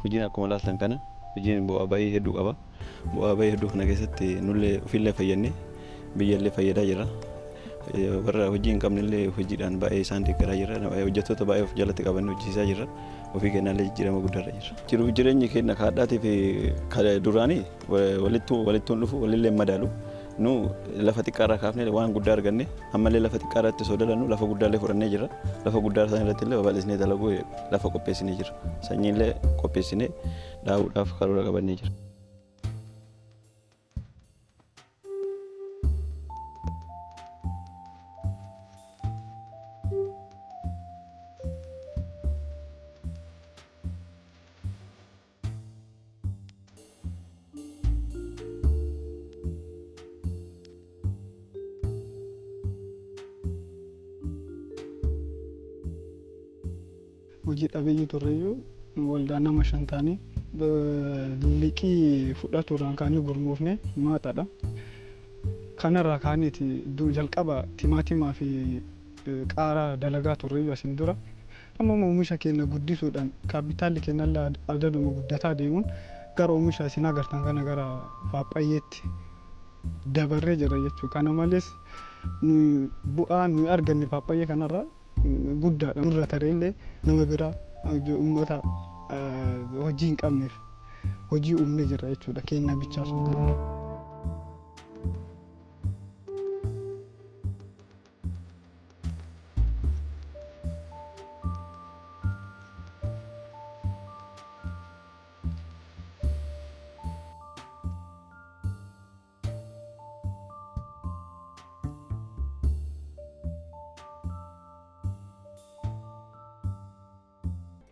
Hojiin akkuma ilaaltan kana hojiin bu'aa bahii hedduu qaba. Bu'aa bahii hedduu kana keessatti nullee ofiillee fayyadnee biyyallee fayyadaa jirra. Warra hojii hin qabnellee hojiidhaan baay'ee isaan deeggaraa jirra. Hojjettoota baay'ee of jalatti qabannee hojjisiisaa jirra. Ofii keenyallee jijjiirama guddaarra jirra. Jiruuf jireenyi keenya kaadhaatii fi duraanii walittuun dhufu walillee hin madaalu. Nu lafa xiqqaarraa kaafnee waan guddaa arganne ammallee lafa xiqqaa irratti osoo dalannu lafa guddaallee fudhannee jirra. Lafa guddaa sana irratti illee babal'isnee dalaguu lafa qopheessinee jirra. Sanyiillee qopheessinee dhaabuudhaaf karoora qabannee jirra. Hojii dhabeeyyii turreyyuu waldaa nama 5 taanee liqii fudhatuurraan kaanee gurmoofne maaxadha. Kanarraa kaaneeti jalqaba timaatimaa fi qaaraa dalagaa turreyyuu asin dura. Amma oomisha keenya guddisuudhaan kaappitaalli keenyallee adaduma guddataa deemuun gara oomisha isin agartan kana gara paappayyeetti dabarree jira jechuudha. Kana malees bu'aa nuyi arganne paappayyee kanarraa guddaadha. Nurra tareellee nama biraa uummata hojii hin qabneef hojii uumnee jirra jechuudha. Keenya bichaas.